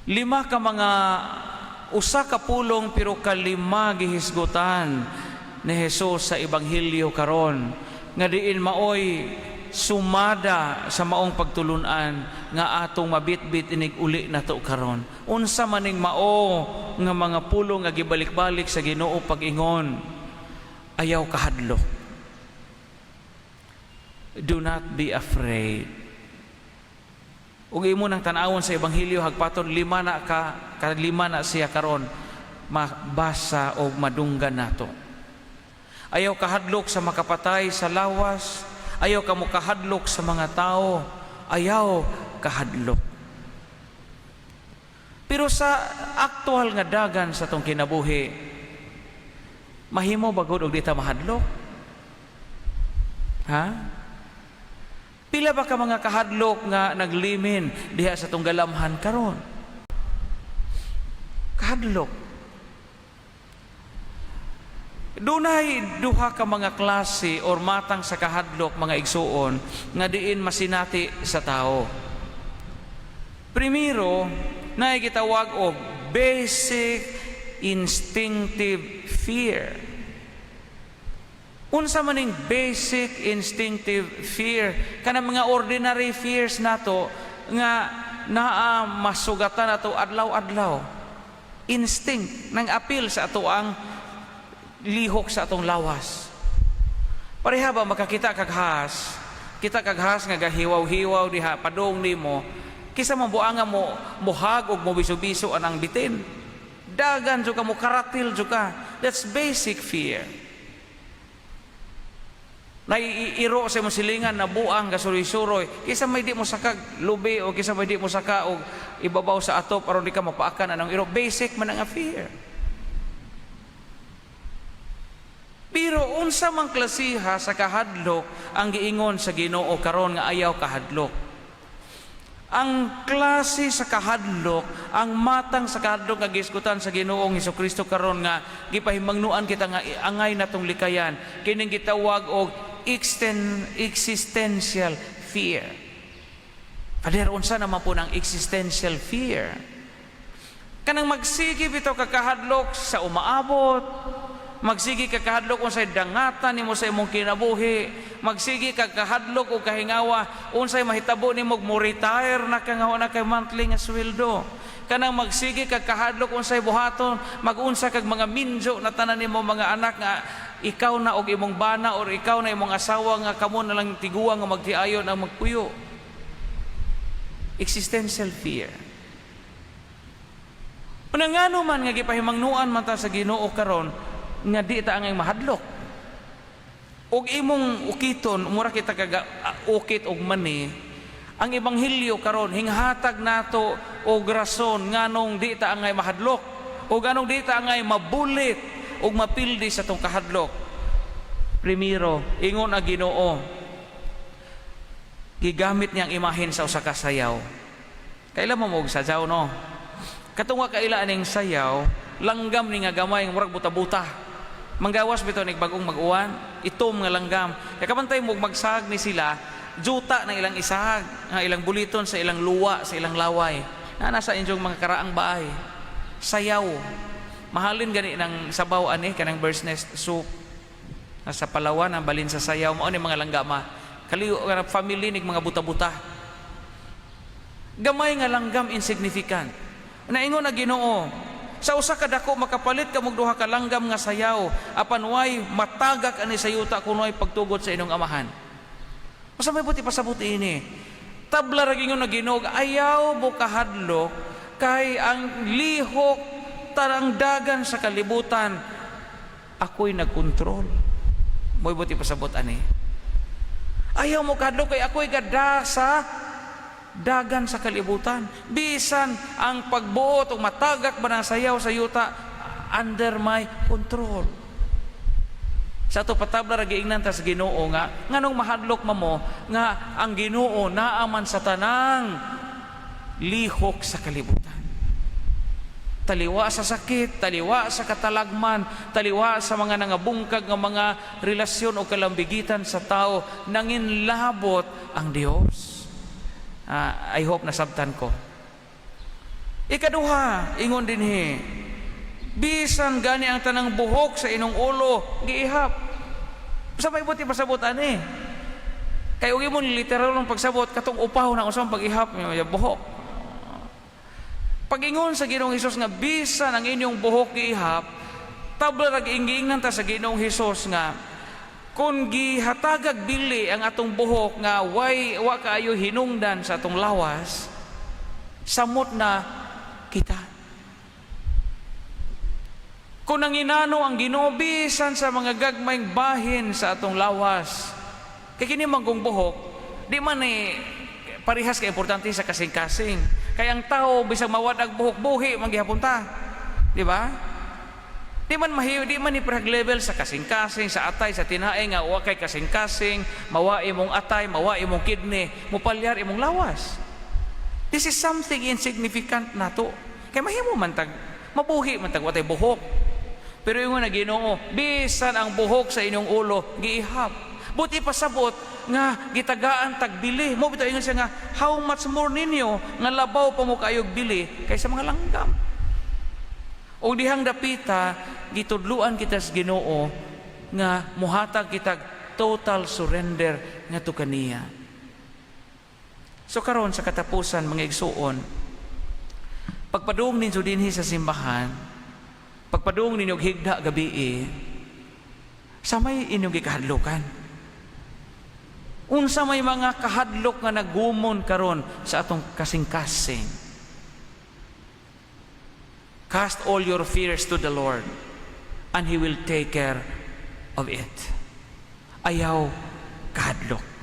Lima ka mga usa ka pulong pero kalima gihisgutan ni Jesus sa ebanghelyo karon nga diin maoy sumada sa maong pagtulunan nga atong mabitbit inig uli nato karon. Unsa maning mao nga mga pulong nga gibalik-balik sa Ginoo pag-ingon, "Ayaw kahadlok"? Do not be afraid. Ug imo nang tan-awon sa ebanghelyo, hagpaton lima na ka kalima na siya karon mabasa o madunggan nato. Ayaw kahadlok sa makapatay sa lawas, ayaw ka mo kahadlok sa mga tao, ayaw kahadlok. Pero sa aktual nga dagan sa atong kinabuhi, mahimo ba gud og di ta mahadlok? Ha? Pila ba ka mga kahadlok nga naglimin diha sa atong galamhan karon? Kahadlok. Dunay duha ka mga klase or matang sa kahadlok, mga igsuon, nga diin masinati sa tao. Primero, naay gitawag og basic instinctive fear. Unsa man ning basic instinctive fear? Kana mga ordinary fears nato nga naa masugatan nato adlaw-adlaw. Instinct nang apil sa ato ang lihok sa atong lawas. Pareha ba makakita kag has, kita kag has nga gahiwaw-hiwaw diha padung nimo, kisa mabuanga mo muhag og mobiso-biso anang bitin. Dagan jud ka, mo karatil jud ka. That's basic fear. Naiiro sa imong silingan na buang gasuroy-suroy, kisa may di mo sakag lubi o kisa may di mo saka og ibabaw sa atop aron di ka mapaakan anang iro. Basic man ang fear. Pero unsa man klasiha sa kahadlok ang giingon sa Ginoo karon nga ayaw kahadlok? Ang klase sa kahadlok, ang matang sa kahadlok nga gihisgutan sa Ginoong Hesukristo karon nga gipahimangnuan kita nga angay natong likayan, kining gitawag og existential fear. Father, unsa naman po ng existential fear? Kanang magsige bitaw kakahadlok sa umaabot, magsige ka kahadlok unsay dangatan nimo sa imong kinabuhi, magsige ka kahadlok o kahingawa unsay mahitabo nimo mo retire na ka nga wa na kay monthly nga sweldo. Kanang magsige ka kahadlok unsay buhaton, magunsa kag mga minjo na tanan nimo mga anak nga ikaw na og imong bana or ikaw na imong asawa nga kamo na lang tiguang nga magtiayon ang magpuyo. Existential fear. Una, ngano man nga gipahimangnuan man ta sa Ginoo karon nga di ta angay mahadlok? Og imong ukiton, mura kita kaga ukit og mani, ang ebanghelyo karon hinghatag nato og rason nganong di ta angay mahadlok o ganong di ta angay mabulit og mapildi sa atong kahadlok. Primero, ingon ang Ginoo, gigamit niyang imahen sa usa ka sayaw. Kaila mo og sayaw, no? Katong wa kaila aning sayaw, langgam ni nga gamay, murag buta-buta. Manggawas bitaw nig bagong mag-uwan, itom nga langgam. Kay kabantay mo magsag ni sila, juta na ilang isag, nga ilang buliton sa ilang luwa, sa ilang laway. Na nasa inyong mga karaang bahay. Sayaw. Mahalin gani ng sabaw ani kanang bird's nest soup. Nasa Palawan ang balin sa sayaw mao ni mga langgama. Kaliw nga family nig mga buta-buta. Gamay nga langgam, insignificant. Naingon na Ginoo, sa usa ka dako makapalit ka mog duha ka langgam nga sayaw, apan way matagak ani sa yuta kun way pagtugot sa inyong amahan. Unsa may buot ipasabot ini? Tabla ra gingon na Ginoo, ayaw mo kahadlok kay ang lihok tarang dagan sa kalibutan ako'y nagkontrol. Mo'y buot ipasabot ani. Ayaw mo kahadlok kay ako'y gada sa dagan sa kalibutan. Bisan ang pagbuot o matagak ba ng sayaw sa yuta, under my control. Sa ato patabla ra giingnan ta sa Ginoo nga nganong mahadlok mamo nga ang Ginoo naaman sa tanang lihok sa kalibutan. Taliwa sa sakit, taliwa sa katalagman, taliwa sa mga nangabungkag nga mga relasyon o kalambigitan sa tao, nanginlabot ang Dios. I hope nasabtan ko. Ikaduha, ingon dinhi, bisan gani ang tanang buhok sa inyong ulo, giihap. Sa may buti pasabot ani. Kay ug imong literal ng pagsabot, katong upaw na usang pag-ihap yung buhok. Pag-ingon sa Ginoong Hesus nga bisan ang inyong buhok giihap, tabla ra giingnan ta sa Ginoong Hesus nga kung gihatagag bili ang atong buhok nga way wa kaayo hinungdan sa atong lawas, samot na kita. Kung nanginano ang Ginoo bisan sa mga gagmayng bahin sa atong lawas, kay kini man kung buhok, di man ni parehas ka importante sa kasing-kasing. Kay ang tao bisag mawad-ag buhok, buhi man gihapon ta. Di ba? Di man ni parehag level sa kasing-kasing, sa atay, sa tinae nga wa kay kasing-kasing, mawa imong atay, mawa imong kidney, mupalyar imong lawas. This is something insignificant nato. Kay mahimo man tag mabuhi man tag watay buhok. Pero ingon na Ginoo, bisan ang buhok sa inyong ulo giihap. Buti pasabot nga gitagaan tagbili. Mo bitaw ingon siya nga how much more ninyo nga labaw pa mo kaayog bili kaysa mga langgam. Og dihang dapita gitudluan kita sa Ginoo nga muhatag kitag total surrender ngadto kaniya. So karon sa katapusan, mga igsuon, pagpadung ninyo dinhi sa simbahan, pagpadung ninyo og higda gabii, sa may inyong gikahadlokan? Unsa may mga kahadlok nga nagumon karon sa atong kasing-kasing? Cast all your fears to the Lord and He will take care of it. Ayaw kahadlok.